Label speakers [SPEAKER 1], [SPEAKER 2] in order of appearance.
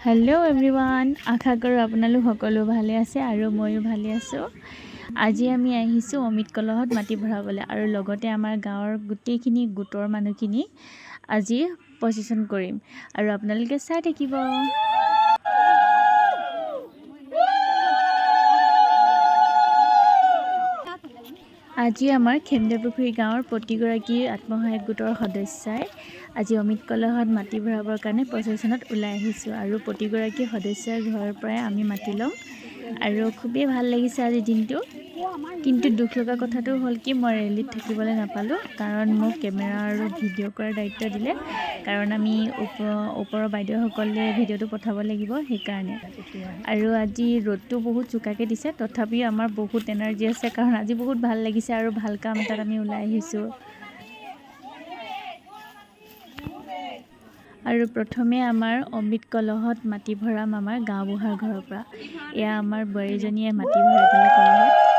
[SPEAKER 1] Hello' everyone, আশা কৰোঁ আপোনালোক সকলো ভালে আছে আৰু ময়ো ভালে আছোঁ। আজি আমি আহিছোঁ অমৃত কলহত মাটি ভৰাবলৈ আৰু লগতে আমাৰ গাঁৱৰ গোটেইখিনি গোটৰ মানুহখিনি আজি প্ৰচেশ্যন কৰিম আৰু আপোনালোকে চাই থাকিব। আজি আমাৰ খেমদাপুখুৰী গাঁৱৰ প্ৰতিগৰাকী আত্মসহায়ক গোটৰ সদস্যাই আজি অমৃত কলহত মাটি ভৰাবৰ কাৰণে প্ৰচেশ্যনত ওলাই আহিছোঁ আৰু প্ৰতিগৰাকী সদস্যৰ ঘৰৰ পৰাই আমি মাটি ল'ম আৰু খুবেই ভাল লাগিছে আজি দিনটো। কিন্তু দুখ লগা কথাটো হ'ল কি, মই ৰেলীত থাকিবলৈ নাপালোঁ, কাৰণ মোক কেমেৰা আৰু ভিডিঅ' কৰাৰ দায়িত্ব দিলে, কাৰণ আমি ওপৰৰ বাইদেউসকলে ভিডিঅ'টো পঠাব লাগিব সেইকাৰণে। আৰু আজি ৰ'দটো বহুত চোকাকৈ দিছে, তথাপিও আমাৰ বহুত এনাৰ্জি আছে, কাৰণ আজি বহুত ভাল লাগিছে আৰু ভাল কাম এটাত আমি ওলাই আহিছোঁ। আৰু প্ৰথমে আমাৰ অমৃত কলহত মাটি ভৰাম আমাৰ গাঁওবুঢ়াৰ ঘৰৰ পৰা। এয়া আমাৰ বোৱাৰীজনীয়ে মাটি ভৰাই দিলে কলহত।